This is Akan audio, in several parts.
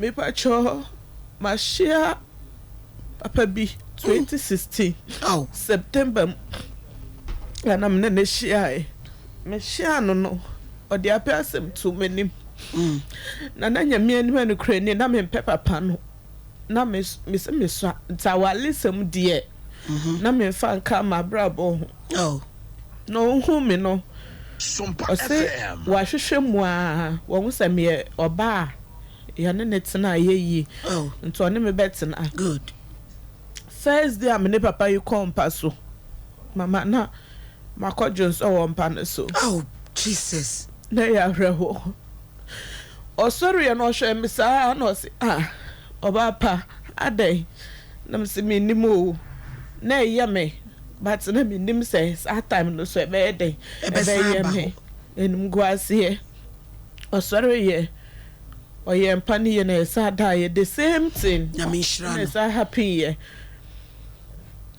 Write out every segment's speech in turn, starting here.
Mepakyɛw mahyia papa bi 2016 September mu na me ne no hyiae. Mehyiaa no no, ɔde apɛ asɛm too m'anim. Na na Nyame anim nokorɛ ni, na mempɛ papa no. Na mese mesua, nti awaresɛm deɛ na memfa nka m'abrabɔ ho. Na ɔhuu me no, ɔse wahwehwɛ mu ara, wahu sɛ meyɛ ɔbaa a yɛne no tena a ɛyɛ yie, nti ɔne me bɛtena. First day a me ne papa yi kɔɔ mpa so, mama na makɔ dwonsɔ wɔ mpa no so. Oh Jesus. Na ɛyɛ awerɛhoɔ. Ɔsɔreeɛ no ɔhwɛɛ me saa na ɔse ah ɔbaa pa adɛn? Na mese mennim oo. Na ɛyɛ me but na mennim sɛ saa time no so ɛbɛyɛ dɛn ɛbɛyɛ me animguaseɛ. Ɔsɔreeɛ ɔyɛɛ mpa no yie na yɛsan daeɛ the same thing Nyame nhyira na no. ɛsan happen yɛ.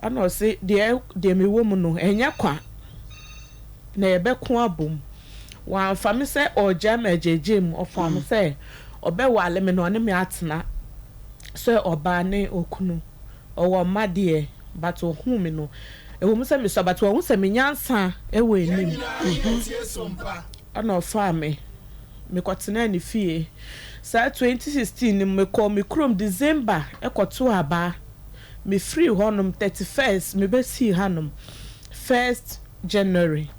Ɛna ɔse deɛ deɛ mewɔ mu no ɛnyɛ kwa na yɛbɛko abom. Wamfa me sɛ ɔregyae me agyaagyaa mu, ɔfaa me sɛ ɔbɛwale me na ɔne me atena sɛ ɔbaa ne okunu. Ɔwɔ mma deɛ but ɔhuu me no, ɛwɔ mu sɛ mesua but wahu sɛ me nyansa wɔ anim. Ɛna ɔfaa me, mekɔtenaa ne fie. Saa 2016 no mu mekɔɔ me kurom December kɔtoo aba. Mefirii hɔnom 31st mebɛsii hanom 1st January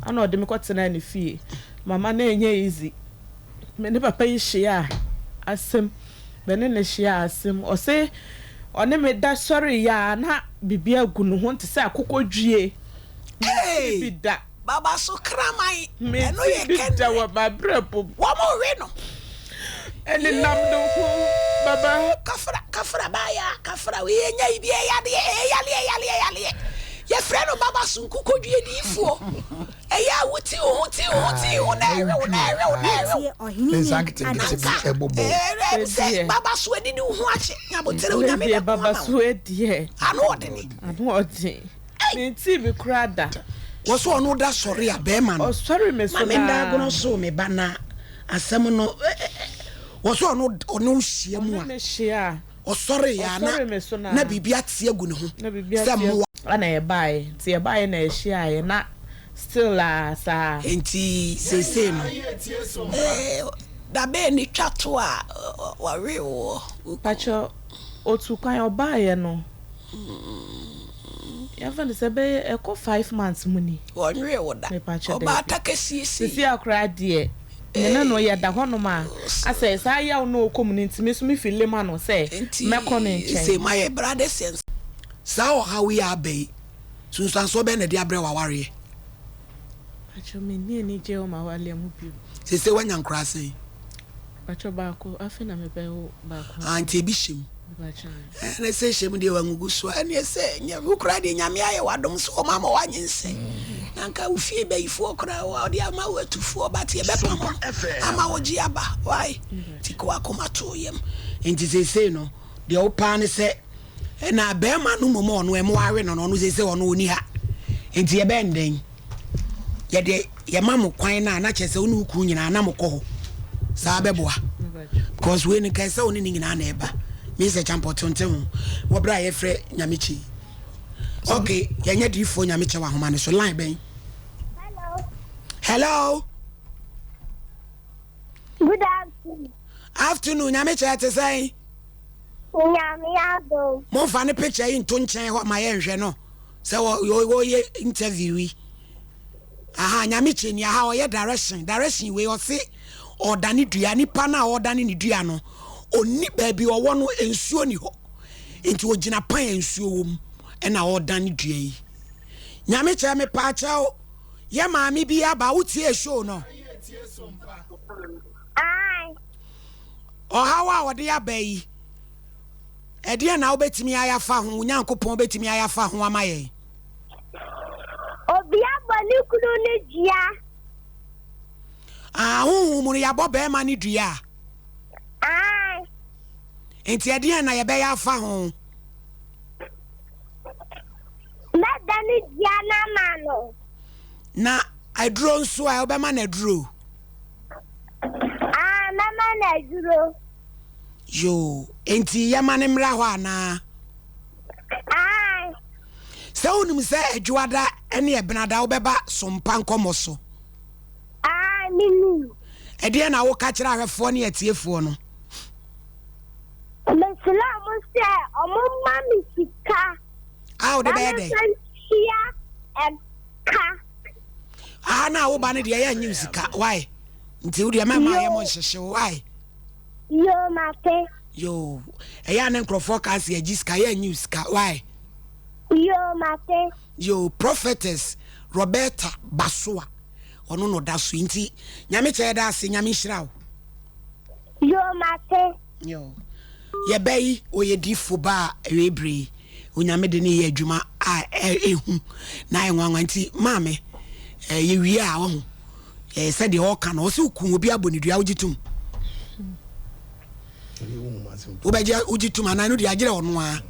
ɛna ɔde me kɔtenaa ne fie. Mama na ɛnyɛ easy. Me ne papa yi hyiaa asɛm, me ne no hyiaa asɛm. Ɔse ɔne me da sɔreeɛ a na biribi agu ne ho te sɛ akokɔdwie. Mentee bi da. Baba so kraman, ɛno Mente yɛ bi da kɛnrɛ. wɔ m'abrabɔ mu. Wɔn we no. Ɛnenam ne ho, baba. Kafra, kafra baaya, kafra wei ɛnyɛ yi bi ɛyadeɛ, ɛyaleɛ, yaleɛ, yaleɛ. Yɛfrɛ no baba so nkukodwie diifoɔ. Ɛyɛ a wo ti wo ho, ti wo ho, ti wo ho na ɛwe wo, na ɛwe wo, na ɛwe wo. Ne nsa nketenkete bi Nanka, ɛbobɔ. ɛɛ, sɛ baba so adidi wo ho akyɛ, nyabotere Wei onyame deɛ bɛko baba ama so wo. deɛ. Ano ɔdene. Ano ɔden. Mentee bi koraa da. Wɔ so ɔno da sɔre a bɛrima no. Ɔsɔre me so Ma me nda naa. agorɔ so me ba na asɛm no wɔ so ɔno ɔne wo hyia mu a. Ɔne me hyia a. Ɔsɔre ya na Ɔsɔre me so naa. na biribi ate agu ne ho Na biribi sɛ ate agu. mmoa. Ɛna yɛbaeɛ nti yɛbaeɛ na yɛhyiaeɛ na still a saa. Nti seesei no. Eh, da bɛn ne twa to a wɔwee woɔ? Wo kunu. Pakyɛ otu kwan ɔbaeɛ no. Yɛmfa no sɛ ɛbɛyɛ ɛkɔ 5 months mu ni. Wɔnwee wo da. Mepakyɛ Ɔbaa daabi. ta kɛseɛ sei. Sisi akora deɛ me ne no yɛda hɔnom a asɛ saa yaw no ɔkɔ mu no nti me nso me feel ma no sɛ Nti mɛkɔ ne nkyɛn. sei moayɛ brothers and. Saa ɔhaw yi a aba yi, nsunsuansoɔ bɛn na ɛde abrɛ w'awareɛ? Pakyɛ menni anigyeɛ wɔ m'awareɛ mu bio. Seesei woanya nkoraa sɛn? Pakyɛ baako, afei na mebɛwo baako. Ah, nti ebi hyɛ mu. Mepakyɛ. Ɛne sɛ hyɛ mu deɛ wangugu so a ɛneɛ sɛ nyɛ wo koraa deɛ Nyame ayɛ w'adom sɛ ɔma ma woanyinsɛn na nka wo fie bayifoɔ koraa ɔde ama wo atufoɔ but yɛbɛpam no ama wo gye aba why nti ka w'akoma to wo yam. Nti seesei no deɛ wo paa ne sɛ ɛna bɛrima no mmom a ɔno ɛmo awe no no ɔno seesei ɔno ɔni ha nti yɛbɛn dɛn yɛde yɛma mo kwan no a na kyerɛ sɛ wo ne wo kunu nyinaa na mokɔ hɔ saa bɛboa because wei no nkae sɛ wo ne ne nyinaa na ɛba me sɛ kyampɔtonte ho wɔ berɛ a yɛfrɛ nyame kyi ok yɛnyɛ diifoɔ nyame kyɛ wɔ ahoma no so line bɛn. Hello. Hello. Good afternoon. Afternoon nyame kyɛ te sɛn. Nyame adom. Momfa ne picture yi nto nkyɛn hɔ ma yɛnhwɛ no sɛ wɔyɛ interview yi. Aha nyame kyɛ ni aha ɔyɛ direction direction wei ɔse ɔdane dua nipa no a ɔdane ne dua no ɔni baabi ɔwɔ no nsuo ni hɔ nti ɔgyina pan a nsuo wɔ mu ɛna ɔdane dua yi. Nyame kyɛ me paakyɛw yɛ maame bi aba wotie show no. Aye. Ɔhaw a ɔde aba yi, ɛdeɛn na wobɛtumi ayɛ afa ho, wo Nyankopɔn bɛtumi ayɛ afa ho ama yɛn? Obi abɔ ne kunu no dua. Ah, honhom mu no yɛabɔ bɛrima no dua. Aye. Nti ɛdeɛn na yɛbɛyɛ afa ho? Mɛda ne dua no ama no. Na aduro nso a wobɛma no aduro? Ah, mɛma no aduro. Yoo, enti yɛma no mmra hɔ anaa? Ae. Sɛ wonim sɛ Adwoada ne Ɛbenada wobɛba Sompa nkɔmmɔ so? Ae, menim. Ɛdeɛn na woka kyerɛ ahwɛfoɔ ne atiefoɔ no? Mesrɛ wɔn sɛ wɔmma me sika. A wode Na bɛyɛ dɛn? memfa ntua ɛka. Aha na woba no deɛ yɛ nye wo sika why? Nti wo deɛ mɛma yɛ mo nhyehye wo why? Yoo mate. Yoo ɛyɛ a ne nkurɔfoɔ kaa sɛ yɛgye sika yɛ nye wo sika why? Yoo mate. Yoo Prophetess Roberta Basoa ɔno na ɔda so yi nti Nyame kyɛ yɛda ase Nyame nhyira wo. Yoo mate. Yoo yɛbɛ yi ɔyɛ difo ba a ɛwɛ bere yi Onyame de ne yɛ adwuma a ɛhu na ayɛ nwanwa nti maame yɛwie a wahu sɛdeɛ ɔka no ɔsɛ oku obi abɔ ne dua wogye tom wobɛgye wogye tom anaa no deɛ agyerɛ ɔno a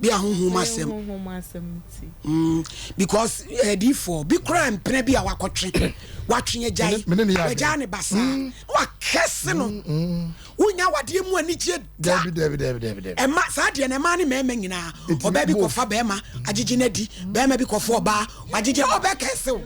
bi a honhom asɛm mm, because adiifoɔ bi koraa mpena bi a wakɔtwe watwe agyae wagyaa ne basaa mm. na wakɛse no mm, mm. Wonya awadeɛ mu anigyeɛ da. Dabi dabi dabi dabi dabi. Ɛma saa deɛ no ɛmaa ne mmarima nyinaa. Ɛtumi Ɔbaa bi both. kɔfa bɛrima agyegye no adi, bɛrima bi kɔfa ɔbaa wagyegye ɔbɛkɛse wo.